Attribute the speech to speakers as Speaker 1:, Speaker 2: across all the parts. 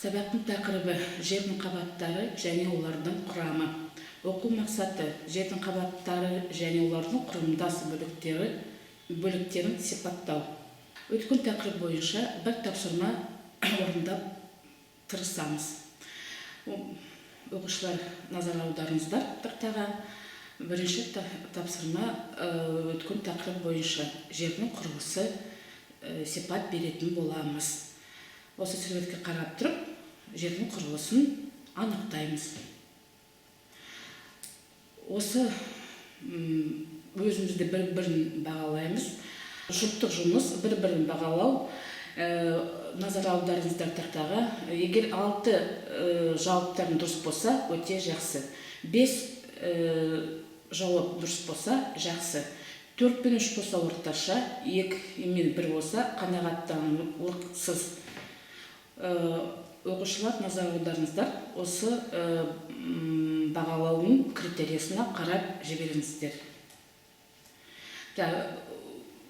Speaker 1: Сабақтың тақырыбы: жердің қабаттары және олардың құрамы. Оқу мақсаты: жердің қабаттары және олардың құрамдас бөліктерін сипаттау. Өткен тақырып бойынша бір тапсырма орындап тырысамыз. Оқушылар, назар аударыңыздар тақтаға. Бірінші тапсырма өткен тақырып бойынша жердің құрылысы сипат беретін боламыз. Осы суретке қарап тұрып, жердің құрылысын анықтаймыз. Осы өзімізді бір бірін бағалаймыз. Жұптық жұмыс, бір бірін бағалау. Назар аударыңыздар тақтаға. Егер алты жауаптарың дұрыс болса, өте жақсы. Бес жауап дұрыс болса, жақсы. Төрт пен үш болса, орташа. Екі мен бір болса, қанағаттанарлықсыз. Оқушылар, назар аударыңыздар. Осы бағалаудың критериясына қарап жіберіңіздер.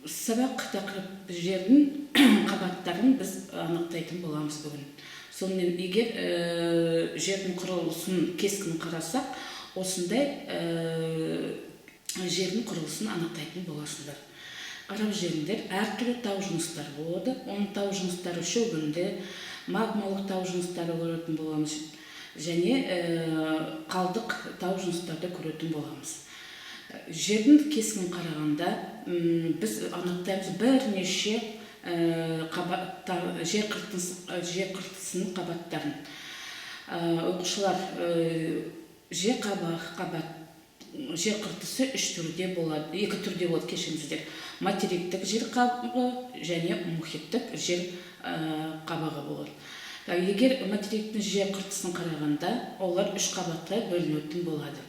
Speaker 1: Сабақ тақырып: жердің қабаттарын біз анықтайтын боламыз бүгін. Сонымен, егер жердің құрылысын кескін қарасақ, осындай жердің құрылысын анықтайтын боласыңдар. Қарап жіберіңдер, әртүрлі тау жыныстары болады. Оның тау жыныстары шөгінді, магмалық тау жыныстары көретін боламыз және қалдық тау жыныстарды көретін боламыз. Жердің кескінін қарағанда, біз анықтаймыз бірнеше қабаттар, жер қыртысының қабаттарын. Оқушылар, жер қабат, жер қыртысы үш түрде болады, екі түрде болады, кешіріңіздер: материктік жер қабығы және мұхиттық жер қабығы болады. Егер материктің жер қыртысын қарағанда, олар үш қабатқа бөлінетін болады.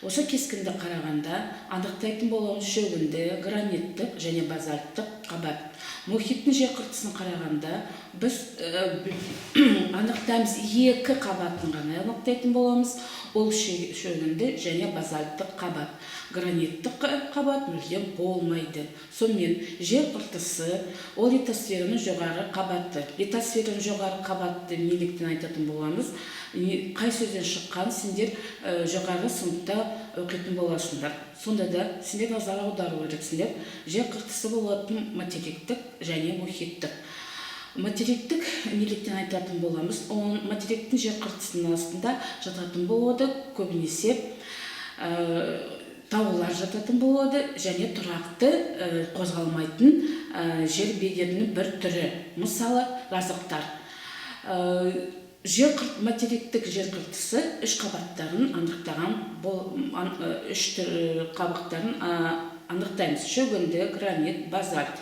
Speaker 1: Осы кескінді қарағанда, анықтайтын боламыз: шөгінді, граниттік және базальттық қабат. Мұхиттың жер қыртысын қарағанда, біз анықтаймыз, екі қабатын ғана анықтайтын боламыз. Ол шөгінді және базальттық қабат. Граниттік қабат мүлдем болмайды. Сонымен, жер қыртысы ол литосфераның жоғары қабаты. Литосфераның жоғары қабаты неліктен айтатын боламыз? Қай сөзден шыққан, сендер жоғары сыныпта оқитын боласыңдар. Сонда да сендер назар аудару керексіңдер. Жер қыртысы болатын материктік және мұхиттық. Материктік неліктен айтатын боламыз? Ол материктің жер қыртысының астында жататын болады көбінесе таулар жататын болады және тұрақты қозғалмайтын жер бедерінің бір түрі, мысалы, жазықтар. Материктік жер қыртысы үш қабаттарын анықтаған үш қабықтарын анықтаймыз: шөгінді, гранит, базальт.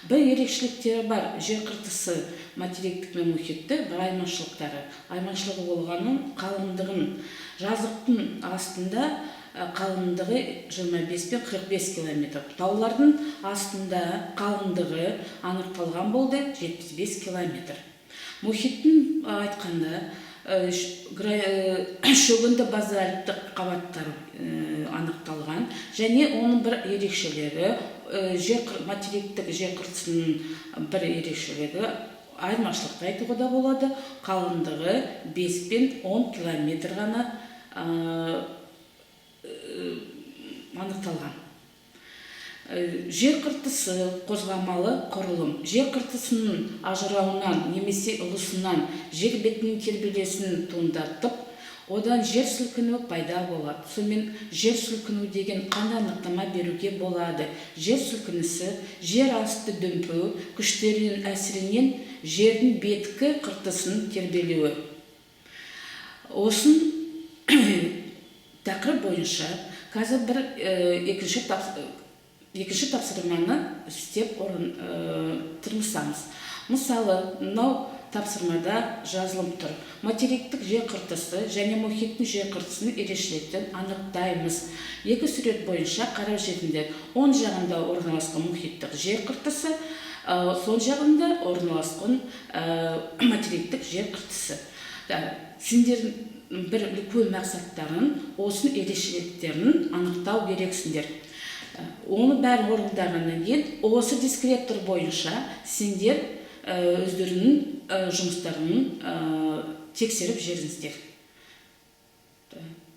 Speaker 1: Бір ерекшеліктері бар жер қыртысы материктік пен мұхитты, бір айырмашылықтары, айырмашылығы болғанын қалыңдығын, жазықтың астында қалыңдығы 25 пен 45 километр, таулардың астында қалыңдығы анықталған болды 75 километр. Мұхиттың айтқанда, шөгінді, базальттық қабаттар анықталған және оның бір ерекшелігі, материктік жер қыртысының бір ерекшелігі, айырмашылықты айтуға да болады, қалыңдығы 5 пен 10 километр ғана анықталған. Жер қыртысы қозғалмалы құрылым. Жер қыртысының ажырауынан немесе ығысынан жер бетінің тербелісін туындатып, одан жер сілкінуі пайда болады. Сонымен, жер сілкіну деген қандай анықтама беруге болады? Жер сілкінісі — жер асты дүмпу күштерінің әсерінен жердің беткі қыртысының тербелуі. Осын тақырып бойынша қазір бір екінші тапсырманы істеп орын тырмысамыз. Мысалы, мынау тапсырмада жазылып тұр: материктік жер қыртысы және мұхиттың жер қыртысының ерекшеліктерін анықтаймыз. Екі сурет бойынша қарап жетіңдер: оң жағында орналасқан мұхиттық жер қыртысы, сол жағында орналасқан материктік жер қыртысы. Сендердің бір үлкен мақсаттарың осының ерекшеліктерін анықтау керексіңдер. Оны бәрін орындағаннан кейін, осы дескриптор бойынша сендер Өздерінің жұмыстарын тексеріп жіберіңіздер.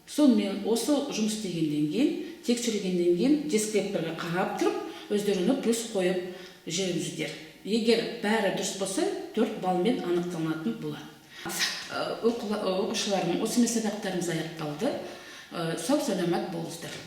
Speaker 1: Сонымен, осы жұмыс істегеннен кейін, тексергеннен кейін, дескрипторға қарап тұрып, өздеріне плюс қойып жіберіңіздер. Егер бәрі дұрыс болса, 4 баллмен анықталатын болады. Оқушыларым, осымен сабақтарымыз аяқталды. Сау саламат болыңыздар.